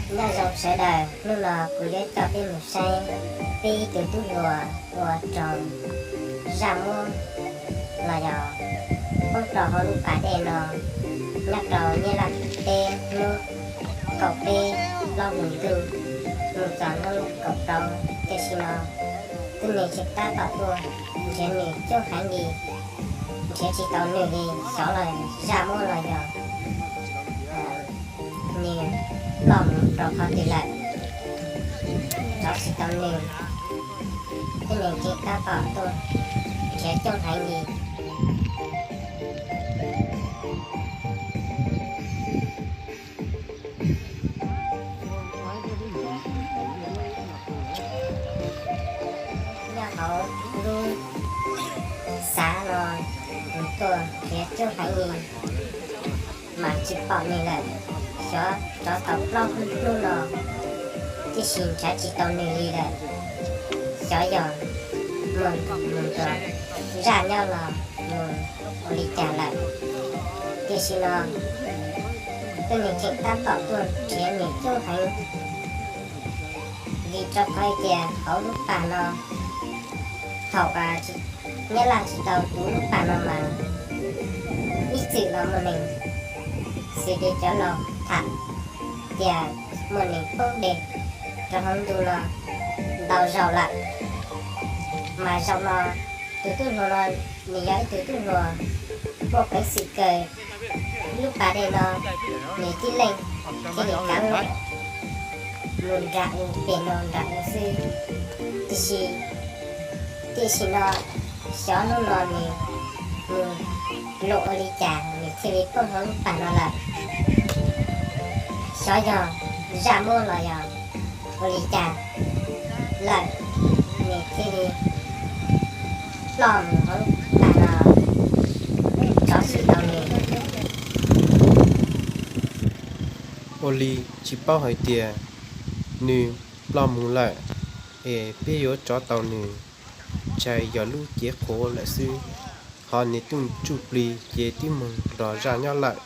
Nyob zoo sawv daws, hnub no kuv yuav coj peb mus saib peb ib tug tub hluas ua rau zaj muab los yog poob rau hauv lub pas dej no, nyob rau Nyab Laj teb hnub kaum peb plaub hlis ntuj mus txog hnub kaum rau, tiam sis no tib neeg tseem tab tom tuaj nrhiav nws coob heev li, nrhiav tsis tau nws li, xyov los zaj muab los yog nws ploj mus rau qhov twg lawm, rov tsis tau nws, tib neeg tseem tab tom tuaj nrhiav coob heev li. Nyob hauv lub xav no, mus tuaj nrhiav coob heev li mas tsis pom nws lawm, xyov rov tau plaub hnub no, tiam sis nrhiav tsis tau nws li lawm, xyov yog mus mus nrog zaj nyob los mus ua li cas lawm. Tiam sis no tib neeg tseem tab tom tuaj nrhiav nws coob heev, vim rau qhov tias hauv lub pas no, thaum Nyab Laj tsis tau tuav lub pas no mas ib txwm los muaj neeg, xws li cov laus tham tias muaj neeg poob dej rau hauv ntuj no ntau zaus lawm. Mas zaum no tus tub hluas no nws yog ib tug tub hluas muaj peev xwm kawg, lub pas dej no nws tib leeg thiaj li kav los mus nram u pem no nram u xwb. Tiam sis, tiam sis no xyov hnub no nws mus los ua li cas nws thiaj li poob hauv lub pas no lawm. Xyov yog zaj muab los yog ua li cas lawm, nws thiaj li ploj mus hauv lub pas no, rov tsis tau nws. Ua li tsis paub hais tias nws ploj mus lawm es peb yuav rov tau nws, ntshai yog lub cev qhuav lawm xwb. Ho nws twb tsuj plig ces twb mus nrog zaj nyob lawm.